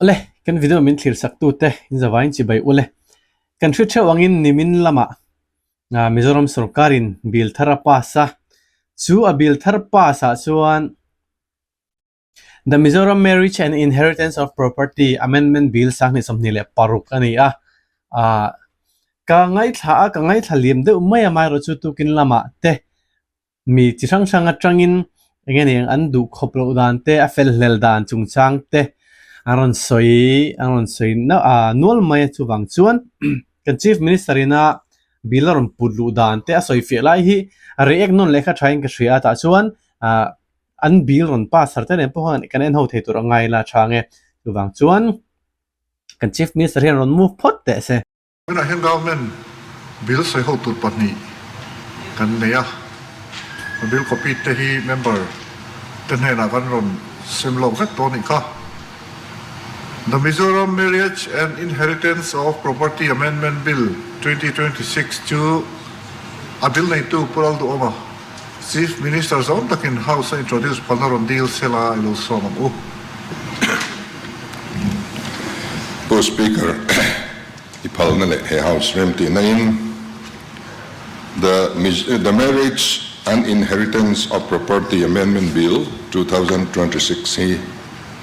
Awle, kan video min thlir sak tute in zavain chibai ule. Kan hre theuh angin nimin lamah Mizoram sorkarin bill thar a pass a, chu a bill thar pass ah chuan The Mizoram Marriage and Inheritance of Property Amendment Bill 2026 a ni a. Ka ngaithla a, ka ngaithla liam deuh mai a, amaherawhchu tukin lamah te Mi chi hrang hrang atangin eng nge niang an duh khawp loh dan te, a fel hlel dan chungchang te an rawn sawi an rawn sawi ah nual mai a chuvang chuan kan Chief Minister ina bill a rawn put luh dan te a sawi fiah lai hi a react nawn leh kha thain ka hria a tah chuan ah an bill rawn pass har te nen pawh khan kan en ho thei tur a ngai la tha ang e chuvang chuan kan Chief Minister hian rawn move phawt teh se. Tunah hian Government bill sawi ho tur pahnih kan nei a, a bill copy te hi member te hnenah kan rawn sem lawk vek tawh a nih kha. The Mizoram Marriage and Inheritance of Property Amendment Bill 2026 chu a bill neitu Pu Lalduhawma, Chief Minister zawng takin House a introduce phalna rawn dil sela i lo sawm ang u. Pu Speaker. I phalna leh he house rem tihna in The The Marriage and Inheritance of Property Amendment Bill 2026 hi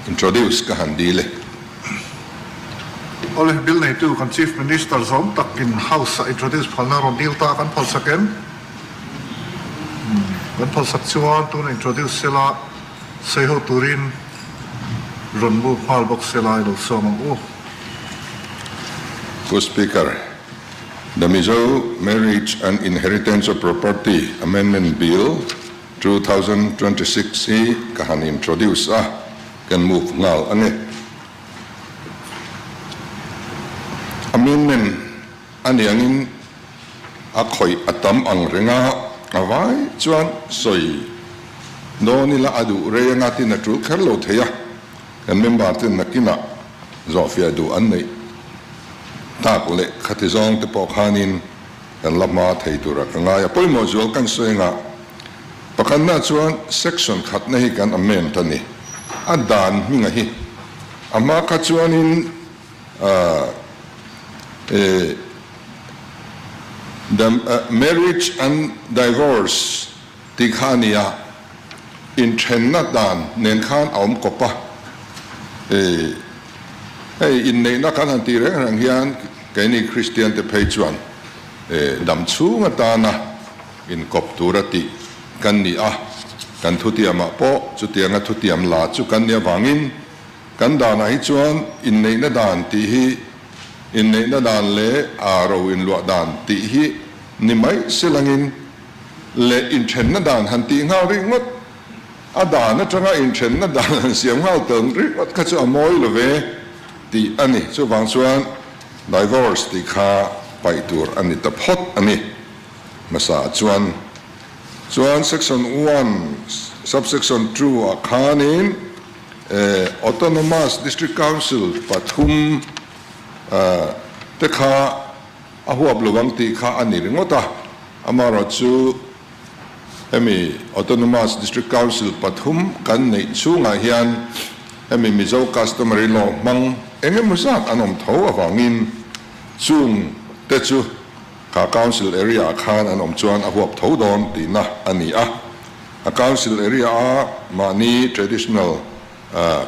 introduce ka han dil e. Awle, bill neitu kan Chief Minister zawm takin house a introduce phalna rawn dil ta kan phalsak em? Kan phalsak chuan tuna introduce sela sawiho turin rawn move nghal bawk sela i lo sawm ang u. Pu Speaker, The Mizo Marriage and Inheritance of Property Amendment Bill, 2026 hi ka han introduce a, kan move nghal a ni. Amendment a ni angin a khawih a tam ang reng a, a vai chuan sawi dawn ila a duh rei anga tin a tul kher lo thei a, kan member ten nakinah Zawhfiah duh an neih tak leh khati zawng te pawh khanin kan la hma thei tura ka ngai a. Pawimawh zual kan sawi anga pakhatna chuan section khatna hi kan amend a ni. A dan hminga hi a hma kha chuanin the marriage and divorce tih kha a ni a, inthenna dan nen khan a awm kawp a, e hei inneihna kan han tih reng reng hian keini Kristian te phei chuan e dam chhung atana inkawp tura tih kan ni a, kan thutiamah pawh chutianga thutiam la chu kan ni avangin kan danah hi chuan inneihna dan tih hi inneihna dan leh a ro inluah dan tih hi ni mai silangin leh inthenna dan han tih nghal ringawt, a dan atanga inthenna dan han siam nghal tel ringawt kha chu a mawi lo ve tih a ni. Chuvang chuan divorce tih kha paih tur a ni ta phawt a ni. Hmasa chuan chuan section one subsection two ah khanin Autonomous District Council pathum te kha a huap lo ang tih kha a ni ringawt a, amaherawh chu hemi Autonomous District Council pathum kan neih chhungah hian hemi Mizo Customary Law hmang eng emaw zat an awm tho avangin chung te chu kha Council area ah khan an awm chuan a huap tho dawn tihna a ni a, a Council area a mahni traditional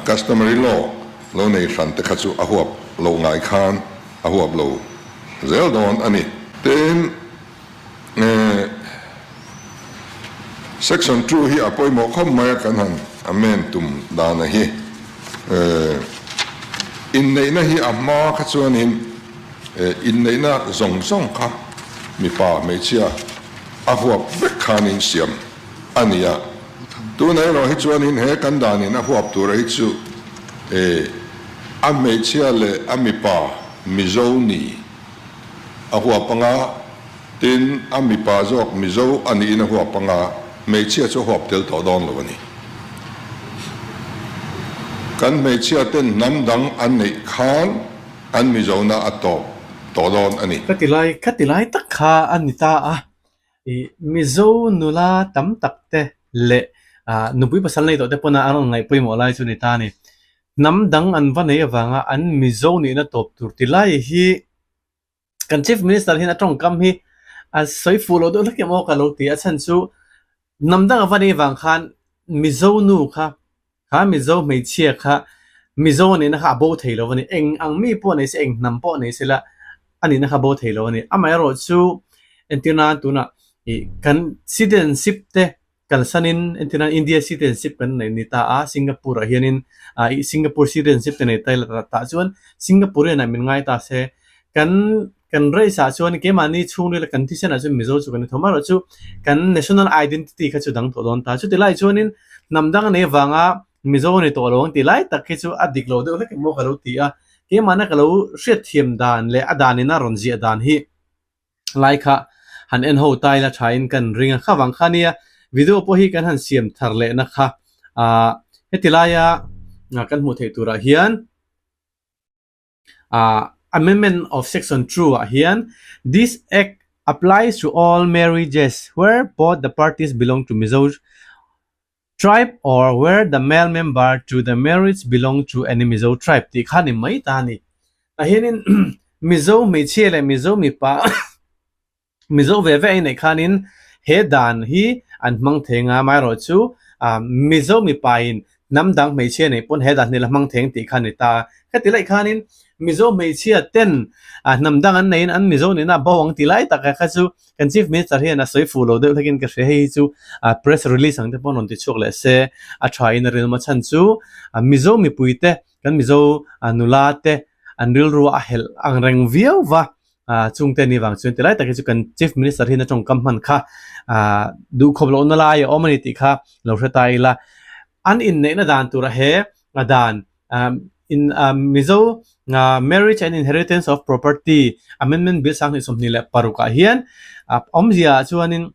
Customary Law lo nei hran te kha chu a huap lo ngai khan a huap lo zel dawn a ni. Tin, Section 2 hi a pawimawh khawp mai a, kan han amend tum dana hi. Inneihna hi a hma kha chuanin inneihna zawng zawng kha mipa hmeichhia a huap vek khanin siam a ni a. Tuna erawh hi chuanin he kan danin a huap tura hi chu a hmeichhia leh a mipa Mizo ni a huap anga, tin a mipa zawk Mizo a niin a huap anga, hmeichhia chu a huap tel tawh dawn lo a ni. Kan hmeichhia ten hnam dang an neih khan an Mizona a tawp tawh dawn a ni. Ka ti lai, ka ti lai tak kha a ni ta a. I Mizo nula tam tak te leh nupui pasal nei tawh te pawna an rawn ngaih pawimawh lai chu ni ta a ni. Hnam dang an va nei avanga an Mizo nihna tawp tur ti lai hi kan Chief Minister hian a tawngkam hi a sawi fuh loh deuh hlek em aw ka lo ti a chhan chu hnam dang a va nei avang khan Mizo nu kha kha Mizo hmeichhia kha Mizo a nihna kha a bo thei lo a ni. Eng ang mi pawh nei se eng hnam pawh nei se la a nihna kha bo thei lo a ni. Amaherawh chu entir nan tunah ih kan citizenship te Kalsanin entirnan India citizenship kan nei ni ta a, Singapore ah hianin ah ih Singapore citizenship te nei ta ila tah chuan Singaporean ah min ngai ta se kan kan race ah chuan keimahni chhungril kan thisen ah chuan Mizo chu kan ni tho amaherawh chu kan national identity kha chu dang tawh dawn ta. Chuti lai chuanin hnam dang a nei avanga Mizo a ni tawh lo ang tih lai tak hi chu a dik lo deuh hlek emaw ka lo ti a, keimahna ka lo hriatthiam dan leh a danin a rawn ziah dan hi lai kha han en ho ta ila tha in kan ring a kha vang kha nia video pawh hi kan han siam thar leh na kha ah heti laia kan hmuh theih turah hian ah amendment of section 2 ah hian this act applies to all marriages where both the parties belong to Mizo tribe or where the male member to the marriage belong to any Mizo tribe tih kha ni mai ta a ni. Tah hianin Mizo hmeichhia leh Mizo mipa Mizo ve ve a inneih khanin he dan hi an hmang thei nga amaherawh chu Mizo mipain hnam dang hmeichhia neih pawn he dan hi la hmang thei ang tih kha a ni ta. Khati laih khanin Mizo hmeichhia ten hnam dang an neihin an Mizo nihna a bo ang tih lai tak kha chu Kan Chief Minister hian a sawi fuh lo deuh hlekin ka hria, hei hi chu press release ang te pawh rawn ti chhuak leh se a tha in a rilma chhan chu Mizo mipui te kan Mizo nula te an rilru a helh ang reng viau va chung te ni vang chuan tilai tak hi chu kan Chief Minister hian a tawngkam hman kha duhkhawp lohna lai a awm a ni tih kha lo hre ta ila. An inneihna dan tura he dan In Mizo Marriage and Inheritance of Property Amendment Bill 2026 ah hian awmzia ah chuanin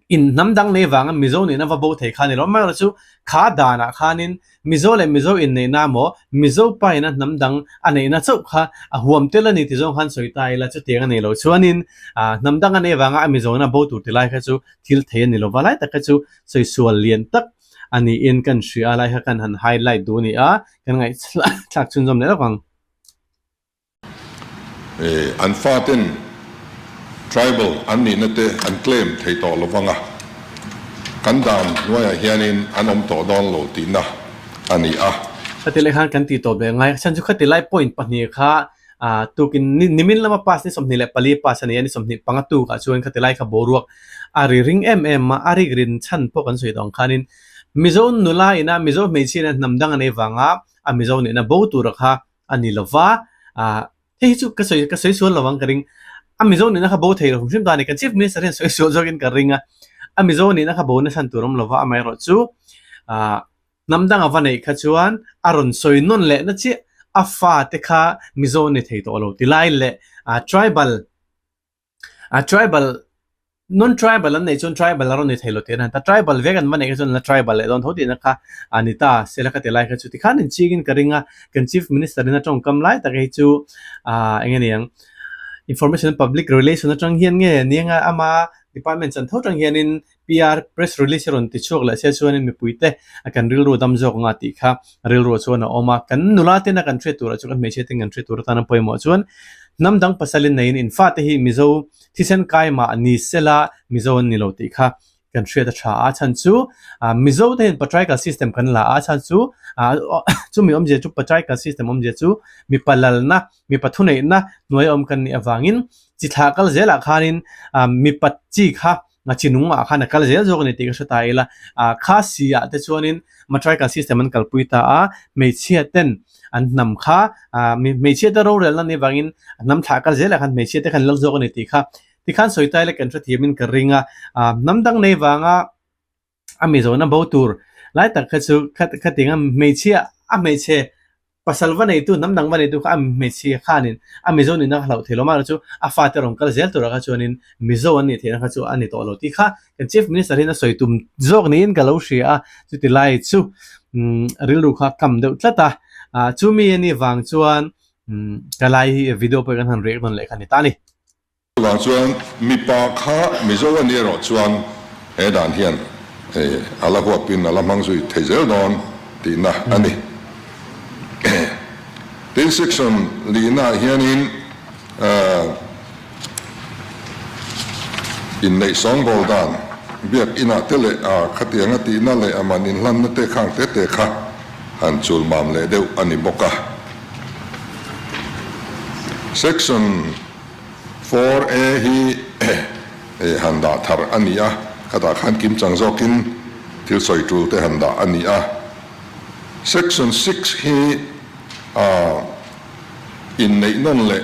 in hnam dang nei vanga Mizo nihna va bo thei kha a ni lo. Amaherawhchu chu kha danah khanin Mizo leh Mizo inneihna emaw Mizo pa ina hnam dang a neihna chauh kha a huam tel a ni ti zawng khan sawi ta ila chutiang a nei lo. Chuanin hnam dang a nei vanga a Mizona bo tur ti lai kha chu thil thei a ni lo va. Lai tak kha chu sawi sual lian tak a niin kan hria a lai kha kan han highlight duh a ni a, kan ngaihthlak chhunzawm leh lawk ang. An faten tribal an nihna te an claim thei tawh lo vang a, kan dan hnuaiah hianin an awm tawh dawn lo tihna a ni a. Khati lai khan kan tih tawh ve ngai, chhan chu khati lai point pahnih kha Ah tukin ni nimin lama pass ni 24 pass a ni a, ni 25 tukah chuan khati lai kha boruak a ri ring em em a, a rik rin chhan pawh kan sawi tawh ang khanin Mizo nula ina Mizo hmeichhia ina hnam dang a nei vanga a Mizo nihna bo tura kha a ni lova, ah hei hi chu ka sawi ka sawi sual lovang ka ring, a Mizo nihna kha bo thei lo hrim hrim ta a ni, kan Chief Minister hian sawi sual zawkin ka ring a, a Mizo nihna kha bo na chhan tur awm lova amaherawhchu ah. Hnam dang a va neih kha chuan a rawn sawi nawn leh na chiah, a fate kha Mizo ni thei tawh lo ti lai leh tribal tribal non tribal an neih chuan tribal a rawn ni thei lo tih an han ta, tribal vek an va neih kha chuan an la tribal leh dawn tho tihna kha a ni ta sela ka ti lai kha chu tikhan inchingin ka ring a, kan Chief Minister in a tawngkam lai tak hi chu eng nge niang information and public relation atang hian nge nia nga ama department chan tho tang hianin PR press release a rawn ti chhuak leh sia chuanin mipuite a kan rilru dam zawk anga tih kha rilruah chuan a awm a, kan nula tena kan hriat turah chuan kan hmeichhia ten kan hriat tur atana pawimawh chuan hnam dang pasalin neiin in fate hi Mizo thisen kai mah ni sela Mizo an ni lo tih kha kan hriat a tha a, chhan chu Mizo te hian patriarchal system kan la a, chhan chu chumi awmzia chu patriarchal system awmzia chu mipa lalna mipa thuneihna hnuai awm kan nih avangin chi thlah kal zelah khanin mipa chi kha a chi nung ah khan a kal zel zawk a ni tih ka hre ta ila ah kha si ah te chuanin matriarchal system an kalpui ta a hmeichhia ten an hnam kha ah hmeichhia te rorel na ni vangin hnam thlah kal zel ah khan hmeichhia te khan lal zawk a ni tih kha tikhan sawi ta ila kan hrethiam in ka ring a ah hnam dang nei vanga a mizona bo tur lai tak kha chu khating a hmeichhia a hmeichhe pasal va neitu hnam dang va neitu kha a hmeichhia khanin a mizo nihna kha hlauh thei lo mahlo chu a fate rawn kal zel turah kha chuanin mizo an nih theihna kha chu a ni tawh lo tih kha kan chief minister hian a sawi tum zawk niin ka lo hria a chuti lai chu rilru kha kam deuh tlat a ah chumi a nih vang chuan ka lai hi video pawh kan han react nawn leh kha a ni ta a ni. Chuvang chuan mipa kha Mizo a ni erawh chuan he dan hian a la huapin a la hmang zui thei zel dawn tihna a ni. Tin section lihnaah hianin inneih sawngbawl dan biak inah te leh a khatianga tihna leh a man inhlanna te khang te te kha han chul mam leh deuh a ni bawk a. Section 4A hi han dah thar a ni a, khatah khan kimchang zawkin thil sawi tul te han dah a ni a. Section 6 hi inneih nawn leh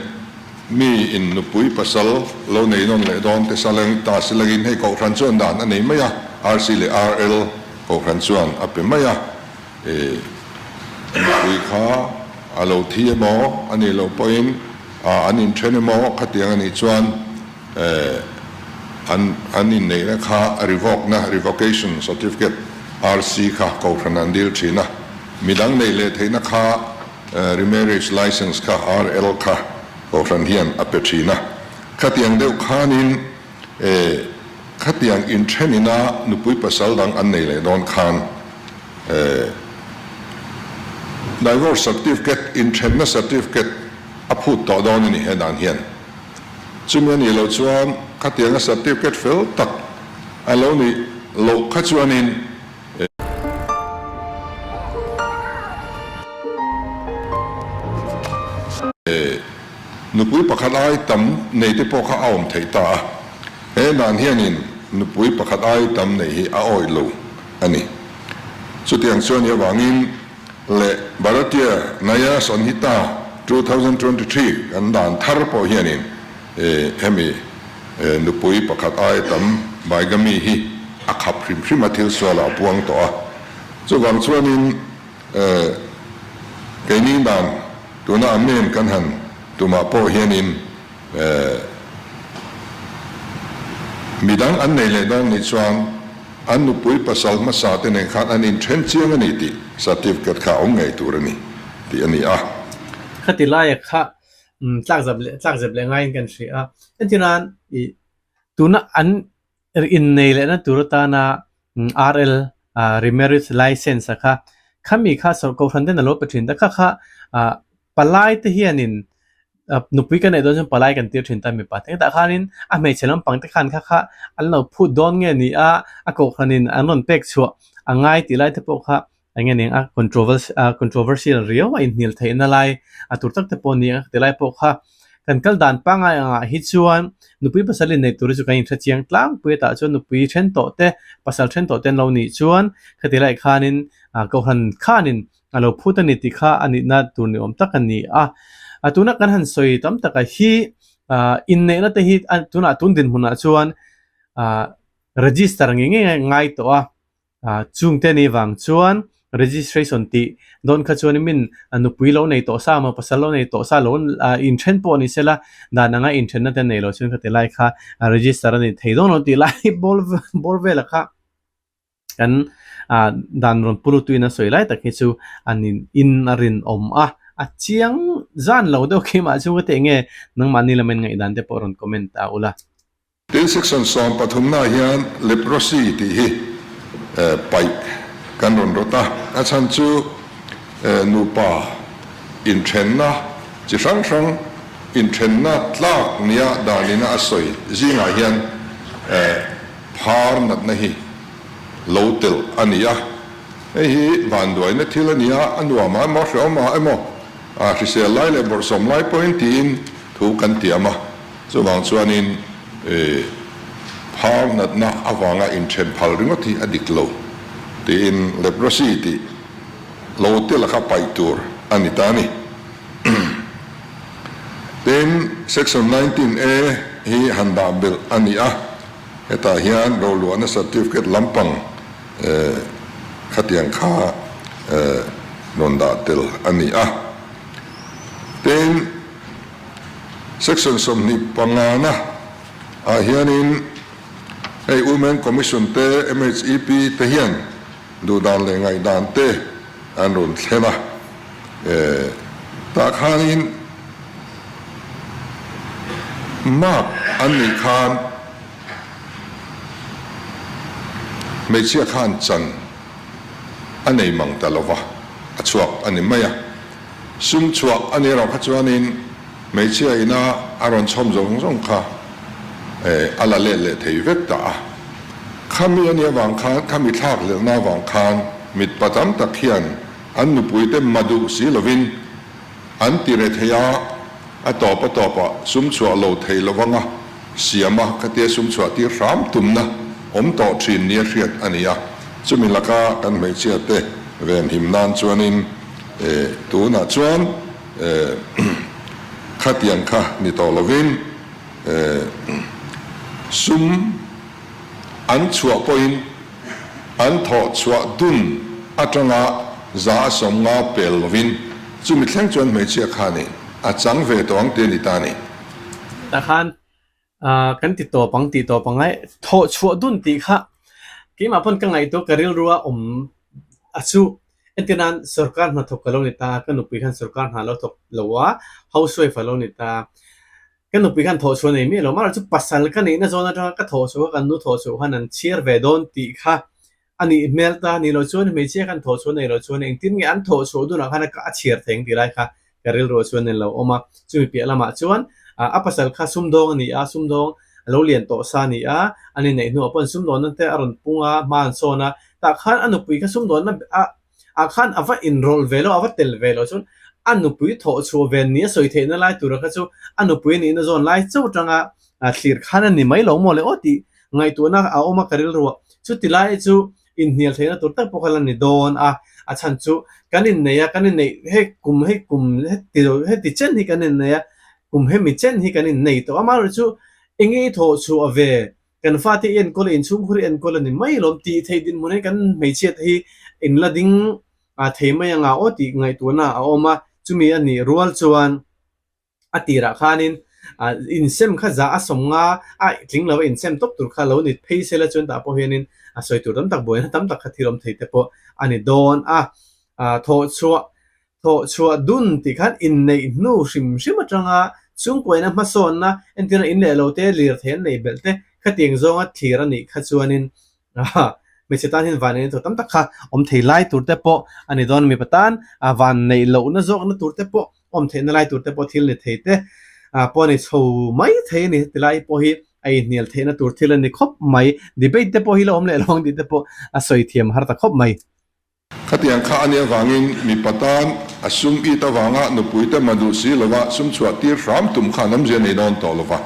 mi in nupui pasal lo nei nawn leh dawn te saleng ta silangin hei kohhran chuan dan a nei mai a, RC leh RL kohhran chuan a pe mai a, nupui kha a lo thi emaw a nih loh pawhin an inthen emaw khatiang a nih chuan An an inneihna kha revoke-na, revocation certificate, RC kha kohhran an dil thin a, midang neih leh theihna kha remarriage license kha, RL kha kohhran hian a pe thin a. Khatiang deuh khanin khatiang inthenina nupui pasal dang an nei leh dawn khan divorce certificate, inthenna certificate a phut tawh dawn a ni he dan hian. Chumi a nih loh chuan khatianga certificate fel tak a lo nih loh kha chuanin. Nupui pakhat ai tam nei te pawh kha a awm theih ta a, he dan hianin nupui pakhat ai tam nei hi a awih lo a ni. Chutiang chuan i avangin leh Bharatiya Nyaya Sanhita 2023 kan dan thar pawh hianin hemi nupui pakhat aia tam bigamy hi a khap hrim hrim a, thil sualah a puang tawh a. Chuvang chuanin keini dan tuna amen kan han tumah pawh hianin midang an nei leh dawn nih chuan An nupui pasal hmasa te nen khan an inthen chiang a ni tih certificate kha a awm ngei tur a ni tih a ni a. Khati laia kha tlak zap leh tlak zep leh ngaiin kan hria a. Entirnan i tuna an innei lehna tur atana RL Remarriage License a kha khami kha kohhran ten a lo pe thin ta kha kha palai te hianin nupui kan neih dawn chuan palai kan tir thin ta mipa te tah khanin a hmeichhe lampang te khan kha kha an lo phut dawn nge ni a a kohhranin an rawn pek chhuah a ngai tih lai te pawh kha eng nge ning a controversy controversial riau a inhnial theihna lai a tur tak te pawh a ni a ti lai pawh kha kan kal dan pangngai angah hi chuan nupui pasal inneih tur hi chu kan inhre chiang tlangpui a tah chuan nupui then tawh te pasal then tawh te an lo nih chuan khati lai khanin kohhran khanin a lo phut a ni tih kha a nihna tur ni awm tak a ni a. A tuna kan han sawi tam taka hi ah inneihna te hi tunah tun dinhmunah chuan ah register ngei ngei ngai tawh a, ah chungte ni vang chuan registration tih dawn kha chuan min nupui lo nei tawh sa emaw pasal lo nei tawh sa lo ah inthen pawh ni sela dan anga inthenna te nei lo chuan khati lai kha register a ni thei dawn lo tih lai bawr bawr vela kha. Kan ah dan rawn pu lutuin a sawi lai tak hi chu an in in a rinawm a, a chiang zan lo deuh khi mah chu ka tih nge nangmahni lama in ngaihdan te pawh rawn comment ta ula. Tin section 13 ah hian leprosy tih hi paih kan rawn rawt a, a chhan chu nupa inthenna chi hrang hrang inthenna tlak nia danina a sawi zingah hian Phar natna hi lo telh a ni a, hei hi vanduaina thil a ni a, a nuam ah emaw hrehawm ah emaw hrisel lai leh bawrhsawm lai pawhin tiin thu kan tiam a, chuvang chuanin phar natna avanga inthen phal ringawt hi a dik lo tiin leprosy tih lo telh kha paih tur a ni ta a ni. Tin, Section 19 A hi han dah belh a ni a, hetah hian roluahna certificate lampang khatiang kha rawn dah tel a ni a. Tin, Section 25 na ah hianin hei Women Commission te, MHEP te hian duhdan leh ngaihdan te an rawn thlen a. Tah khanin mark an nih khan hmeichhia khan chan a nei mang ta lova, a chhuak a ni mai a. Sum chhuah a nih erawh kha chuanin hmeichhia ina a rawn chhawm zawng zawng kha a la let leh thei vek ta a. Khami a nih avang khan, khami thlak hlelhna avang khan mitpa tam tak hian an nupuite ma duh si lovin an ti re thei a, a tawp a tawpah sum chhuah lo thei lo anga siam a khatia sum chhuah tir hram tumna awm tawh thin nia hriat a ni a. Chumi laka kan hmeichhiate venhim nan chuanin tunah chuan khatiang kha ni tawh lovin sum an chhuah pawhin an thawh chhuah dun atanga 150 pel lovin chumi thleng chuan hmeichhia khanin a chang ve tawh ang tih a ni ta a ni. Tah khan kan ti tawp ang tih tawp ang ai thawh chhuah dun tih kha keimah pawn ka ngaihtuah ka rilru a awm a chu entir nan sorkar hnathawk ka lo ni ta ka nupui khan sorkar hna lo thawk lo a housewife a lo ni ta ka nupui khan thawh chhuah nei miah lo mahrawh chu pasal ka neihna zawn atanga ka thawh chhuah kha kan nu thawh chhuah khan an chhiar ve dawn tih kha A nih hmel ta ni lo chuan hmeichhia khan thawh chhuah nei lo chuan engtin nge an thawh chhuah dunah khan a chhiar thei ang tih lai kha ka rilruah chuan en lo awm a. Chumi piah lamah chuan a pasal kha sumdawng a ni a, sumdawng a lo lian tawh sa a ni a, a ni neih hnuah pawh sumdawnna te a rawn pung a, hma an sawn a, tah khan a nupui kha sumdawnna ah khan a va inrawlh ve lo, a va tel ve lo chuan a nupui thawh chhuah ve ni a sawi theihna lai tura kha chu a nupui a nihna zawn lai chauh atanga thlir khan a ni mai lo maw le aw tih ngaihtuahna a awm a ka rilruah. Chuti lai chu inhnial theihna tur tak pawh kha la ni dawn a, a chhan chu kan innei a, kan inneih hei kum hei kum heti lo heti chen hi kan innei a, kum hemi chen hi kan innei tawh a, amaherawhchu chu enge i thawh chhuah ve kan fate i enkawl a, inchhungkhur i enkawl a ni mai lawm tih theih dinhmun hi kan hmeichhia te hi in la ding thei mai anga aw tih ngaihtuahna a awm a, chumi a nih rual chuan A tirah khanin insem kha 150 a tling lo a insem tawp tur kha lo ni phei sela chuan tah pawh hianin a sawi tur tam tak buaina tam tak kha thil awm thei te pawh a ni dawn a. Thawh chhuah thawh chhuah dun tih khan inneih hnu hrim hrim atanga chhungkuaina hmasawnna entirna in leh lo te lirthei an neih belh te khatiang zawnga thlir a nih kha chuanin Hmeichhe tan hian vanneihna tur tam tak kha awm thei lai tur te pawh a ni dawn a, mipa tan vanneih lohna zawkna tur te pawh awm theihna lai tur te pawh thil ni thei te pawh a ni chho mai thei a ni. Tilai pawh hi a inhnial theihna tur thil a ni khawp mai. Debate te pawh hi la awm leh lo ang tih te pawh a sawi thiam har ta khawp mai. Khatiang kha a nih avangin mipa tan a sum it avanga nupuite ma duh si lova sum chhuah tir hram tum khan awmzia nei dawn tawh lova.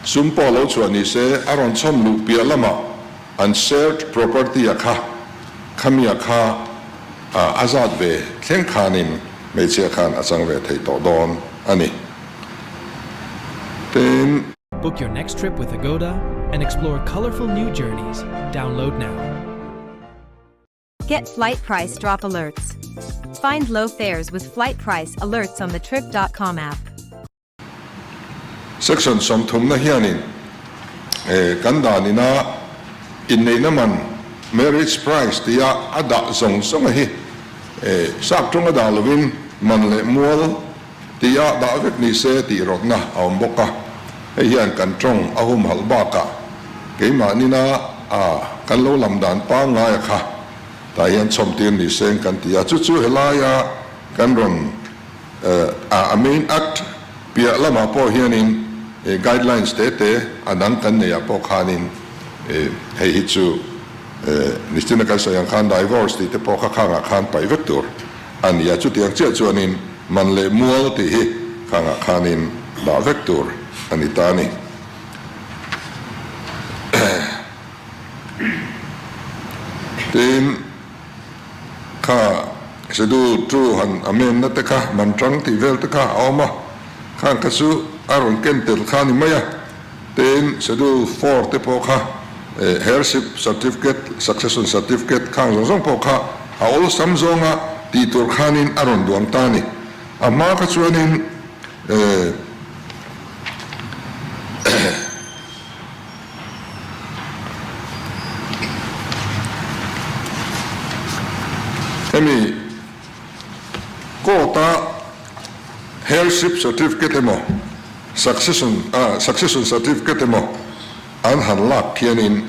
Sum pawh lo chhuah ni se a rawn chhawm luh piah lamah an shared property a kha khamia kha a zat ve thleng khanin hmeichhia khan a chang ve thei tawh dawn a ni. Tin. Book your next trip with Agoda and explore colorful new journeys. Download now. Get flight price drop alerts. Find low fares with flight price alerts on the Trip.com app. Section sawmthumna hianin kan dan ina inneihna man, marriage price, tia a dah zawng zawnga hi sap tawnga dah lovin man leh mual tia dah vek ni se tih rawtna a awm bawk a. Hei hian kan tawng a humhalh bakah keimah nina a kan lo lam dan pangngaia kha tah hian chhawmtir ni seng kan ti a. Chu chu helaia kan rawn a main act piah lamah pawh hianin guidelines te te a dang kan neihah pawh khanin hei hi chu nichina kan sawi ang khan divorce tih te pawh kha khangah khan paih vek tur a ni a. Chutiang chiah chuanin man leh mual tih hi khangah khanin dah vek tur a ni ta a ni. Tin, kha Schedule two han amendna te kha man tang tih vel te kha a awm a, khang kha chu a rawn ken tel kha a ni mai a. Tin, Schedule four te pawh kha heirship certificate, succession certificate khang zawng zawng pawh kha a awlsam zawnga tih tur khanin a rawn duang ta a ni. A hma kha chuanin Hemi court-a heirship certificate emaw succession succession certificate emaw an han lak khianin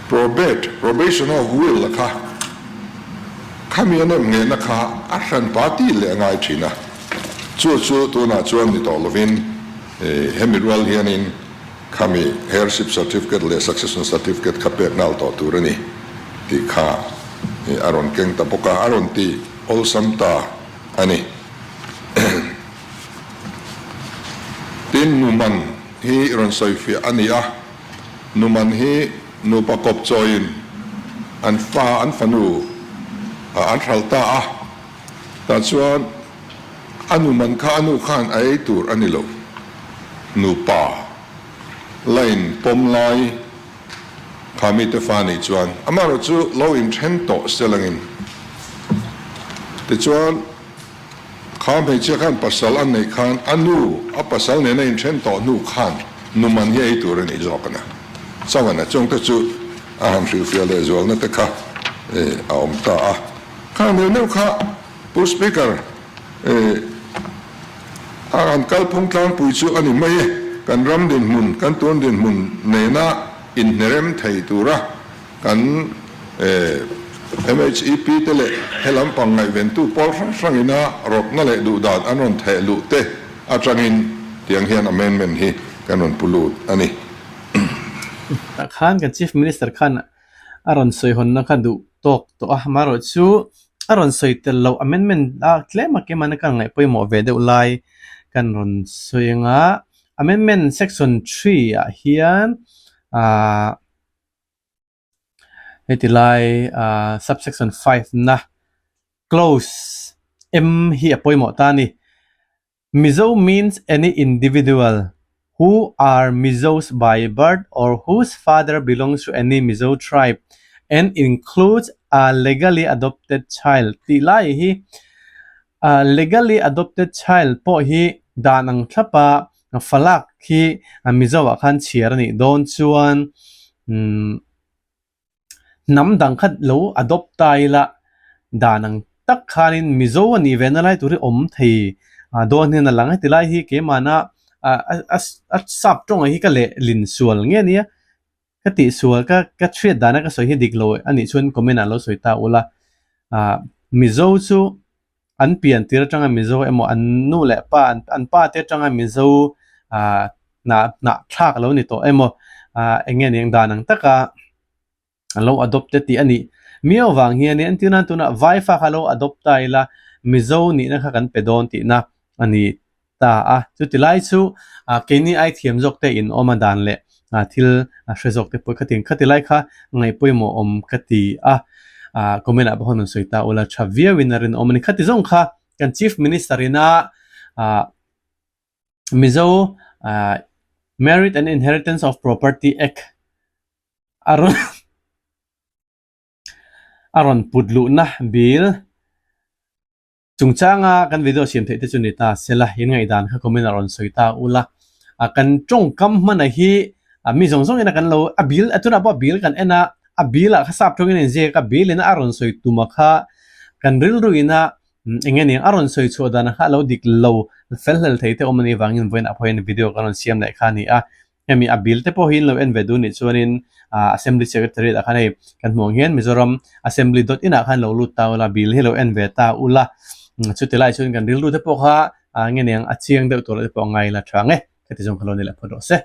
probate, probation of will a kha. Khami a nem nghehna kha a hran pa tih leh a ngai thin a, chu chu tunah chuan ni tawh lovin hemi rual hianin khami heirship certificate leh succession certificate kha pek nghal tawh tur a ni tih kha a rawn keng ta bawk a, a rawn ti awlsam ta a ni. Tin, Numan hi rawn sawifiah a ni a, Numan hi nupa kawp chawiin an fa, an fanu an hralh ta a, tah chuan a numan kha a nu khan a ei tur a ni lo. Nupa line pawm lai kha mite fa nih chuan amaherawh chu lo inthen tawh selangin tichuan, Kha hmeichhia khan pasal a neih khan a nu a pasal nena inthen tawh hnu khan numan hi ei tur a nih zawk a na. Chauhana chungte chu a han hrilhfiah leh zualna te kha a awm ta a. Kha neuh neuh kha Pu Speaker a han kalphung tlangpui chu a ni mai e. Kan ram dinhmun, kan tun dinhmun nena inhnerem thei tura Kan MHEP te leh he lampang ngaihventu pawl hrang hrangina rawtna leh duhdan an rawn theh luh te atangin tiang hian amendment hi kan rawn pu lut a ni. Tah khan kan Chief Minister khan a rawn sawi hawnna kha duh tawk tawh a, amaherawh chu a rawn sawi tel loh amendment a tlem a kemana kan ngaih pawimawh ve deuh lai kan rawn sawi anga amendment section 3 ah hian ah Heti lai ah subsection 5 na clause M hi a pawimawh ta a ni. Mizo means any individual who are Mizos by birth or whose father belongs to any Mizo tribe and includes a legally adopted child tih lai hi ah legally adopted child pawh hi dan ang thlap a Falak hi Mizo ah khan chhiar a nih dawn chuan umm hnam dang kha lo adopt ta ila dan ang tak khanin Mizo a nih ve na lai tur hi awm thei dawn hian a lang a tilai hi keimahna a sap tawng ang hi ka lehlin sual nge nia ka tihsual ka ka hriat dana ka sawi hi dik lo a nih chuan comment ah lo sawi ta ula ah Mizo chu an pian tir atanga Mizo emaw an nu leh pa an pa te atanga Mizo ah hnah hnah thlak lo ni tawh emaw ah eng nge eng dan ang taka an lo adopt te tih a nih miau vang hian in entir nan tunah vai fa kha lo adopt ta ila Mizo nihna kha kan pe dawn tihna a ni ta a, chuti lai chu ah keini ai thiam zawk te in awm a dan leh ah thil a hre zawk te pawh khati khati lai kha ngaih pawimawh awm ka ti a, ah comment ah pawh hawn rawn sawi ta ula tha viau in a rinawm a ni. Khati zawng kha kan Chief Minister ina ah Mizo ah Marriage and Inheritance of Property Act a rawn a rawn put luhna bill Chungchanga kan video siam theih te chu ni ta sela, in ngaihdan kha comment ah rawn sawi ta ula. A kan tawngkam hmana hi a mi zawng zawngin a kan lo a bil a tunah pawh a bil kan en a, a bil ah kha sap tawngin a inziak a, bil ina a rawn sawi tuma kha kan rilru ina eng nge niang a rawn sawi chhuah dan kha a lo dik lo fel hlel thei te awm a nih vangin vawiin ah pawh hian video kan rawn siam leh kha a ni a. Hemi a bill te pawh hi in lo en ve duh nih chuanin ah Assembly Secretariat ah khan hei kan hmuh ang hian Mizoram Assembly dot in ah khan lo lut ta ula bill hi lo en ve ta ula chuti lai chuan kan rilru te pawh kha ah nge niang a chiang deuh tur te pawh a ngai la tha ang e ka ti zawng kha lo ni leh phawt rawh se.